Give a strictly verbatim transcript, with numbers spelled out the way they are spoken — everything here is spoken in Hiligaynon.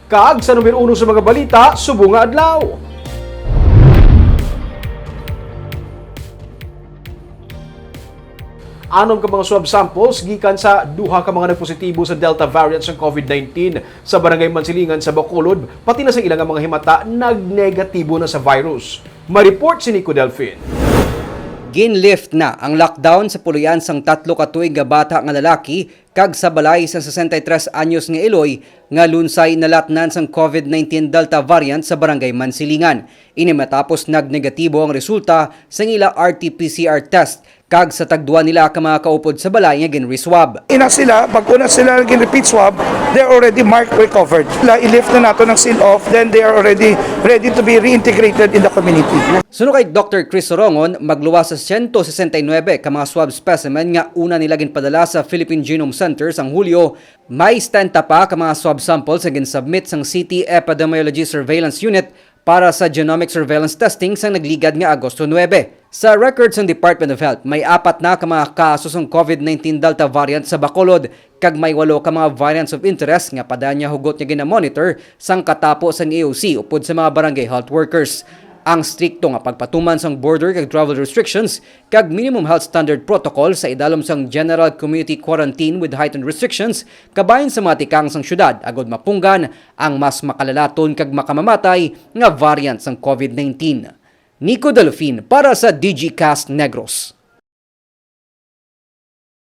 Kag sa numero uno sa mga balita subong nga adlaw. Anom ka mga swab samples gikan sa duha ka mga nagpositibo sa Delta variant sang COVID nineteen sa Barangay Mansilingan sa Bacolod, pati na sa ila nga mga himata nagnegatibo na sa virus. Ma-report si Nico Delfin. Gin-lift na ang lockdown sa puloy-an sang tatlo ka tuig nga bata nga lalaki kag sa balay sang sesenta y tres anyos nga iloy nga lunsay nalatnan sang COVID nineteen Delta variant sa Barangay Mansilingan. Ini matapos nagnegatibo ang resulta sang ila R T P C R test kag sa tagduwa nila ka mga kaupod sa balay nga gin-reswab. Ina sila, pag una sila gin-repeat swab, they're already marked recovered. La, i-lift na nato ng seal off, then they are already ready to be reintegrated in the community. Suno kay Doctor Chris Sorongon, magluwas sa siyento sesenta y nuebe ka mga swab specimen nga una nila ginpadala sa Philippine Genome Center sang Hulyo, may setenta pa ka mga swab samples nga gin-submit sang City Epidemiology Surveillance Unit para sa genomic surveillance testing sang nagligad nga Agosto nuebe. Sa record sang Department of Health, may apat na ka mga kaso sang COVID nineteen Delta variant sa Bacolod, kag may walo ka mga variants of interest nga padanya hugot nga ginamonitor sang katapo sang A O C upod sa mga barangay health workers. Ang strikto nga pagpatuman sang border kag travel restrictions kag minimum health standard protocol sa idalom sang General Community Quarantine with Heightened Restrictions kabahin sa mga tikang sang syudad agod mapunggan ang mas makalalaton kag makamamatay nga variant sang COVID nineteen. Nico Delfin para sa Digicast Negros.